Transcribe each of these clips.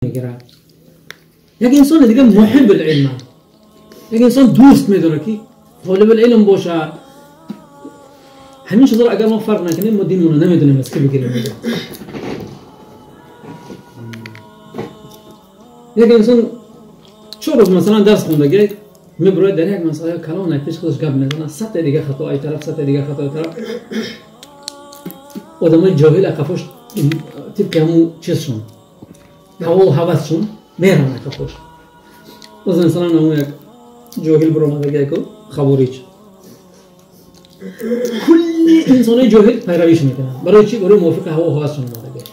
میگیره. یک انسان دیگه محب العلم، یک انسان دوست میداره که طالب العلم باشه. همین چیزا رو اگر ما فرق نکنیم ما دینمون رو نمیدونیم از کی بگیریم. یک انسان 4 روز مثلا درس خونده میبره در یک مسئله کلان پیش خودش گپ میزنه، 100 دیگه خطا ای طرف، 100 دیگه خطا ای طرف. آدمای جاهل قفاش طبق همون چیزشون هوا و هوسشون میرن قفاش. باز مثلا همون یک جاهل برآمده که خوارج، کلی انسانای جاهل پیرویش میکنن. برای چی؟ برای موافق هوا و هوسشون اومده.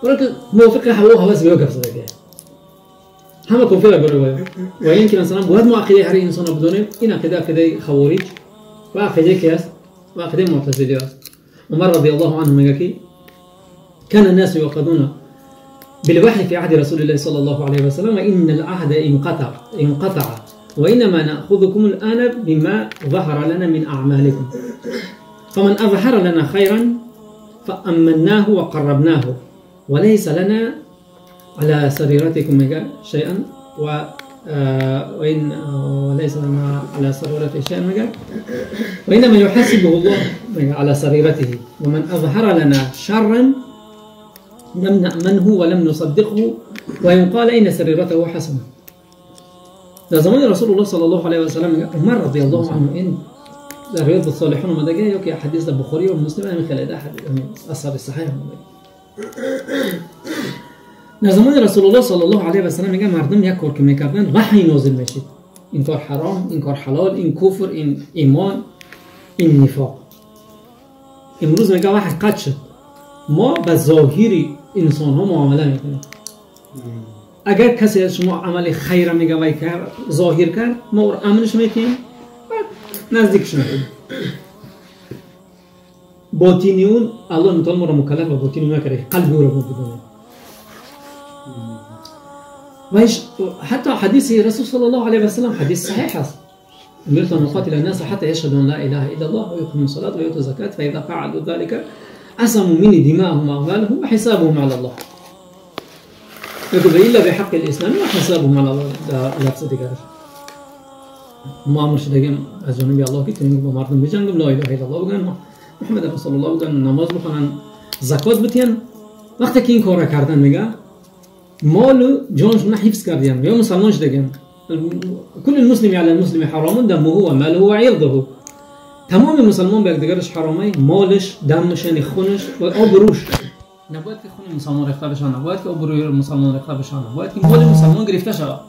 برای که موافق هوا و هوس بیا گپ زده همه کافر برای و این که مثلا باید ما عقیده هر انسان رو بدونیم. این عقیده عقیده خوارج و عقیده که است و عقیده معتزله است. عمر رضی الله عنه میگه که كان الناس يؤخذون بالوحي في عهد رسول الله صلى الله عليه وسلم وإن العهد انقطع وإنما نأخذكم الآن بما ظهر لنا من أعمالكم فمن أظهر لنا خيرا فأمناه وقربناه وليس لنا على سريرتكم شيئا وإن وليس لنا على سريرته شيئا وإنما يحاسبه الله على سريرته ومن أظهر لنا شرا لم نأمنه ولم نصدقه وإن قال إن سريرته حسنة. در زمان رسول الله صلى الله عليه وسلم عمر رضي الله عنه این در رياض الصالحون اومده یا که حدیث در بخاری و مسلم همین خیلی اصحاب صحیح اومده. در زمان رسول الله صلی الله علیه و سلم میگه مردم یک کار که میکردن وحی نازل میشد، این کار حرام، این کار حلال، این کفر، این ایمان، این نفاق. امروز میگه وحی قطع شد، ما به ظاهر انسان ها معامله میکنیم. اگر کسی از شما عمل خیر میگه وای کرد ظاهر کرد، ما او امرش میکنیم بعد نزدیکش میکنیم. باطنیون الله متعال ما را مکلف به باطنی نکرده، قلب او را بدونیم. حتى حديث رسول صلى الله عليه وسلم حديث صحيح است. أمرت أن أقاتل الناس حتى يشهدوا أن لا إله إلا الله ويقيموا الصلاة ويؤتوا الزكاة فإذا فعلوا ذلك عصموا مني دماءهم وأموالهم وحسابهم على الله. يقول إلا بحق الإسلام وحسابهم على الله. لفظ دیگرش ما امر شدگیم از جانب الله که تیم با مردم بجنگم، لا اله الا الله بگن، محمد رسول الله بگن، نماز بخونن، زکات بتین. وقتی که این کار کردن میگه مال و جانشون حفظ کردن یا مسلمان شدگن. كل المسلم على المسلم حرام دمه وماله وعرضه. تمام مسلمان به یکدیگرش حرامه، مالش، دمش، یعنی خونش و آبروش. نباید که خون مسلمان ریخته بشه، نباید که آبروی مسلمان ریخته بشه، نباید که مال مسلمان گرفته شود.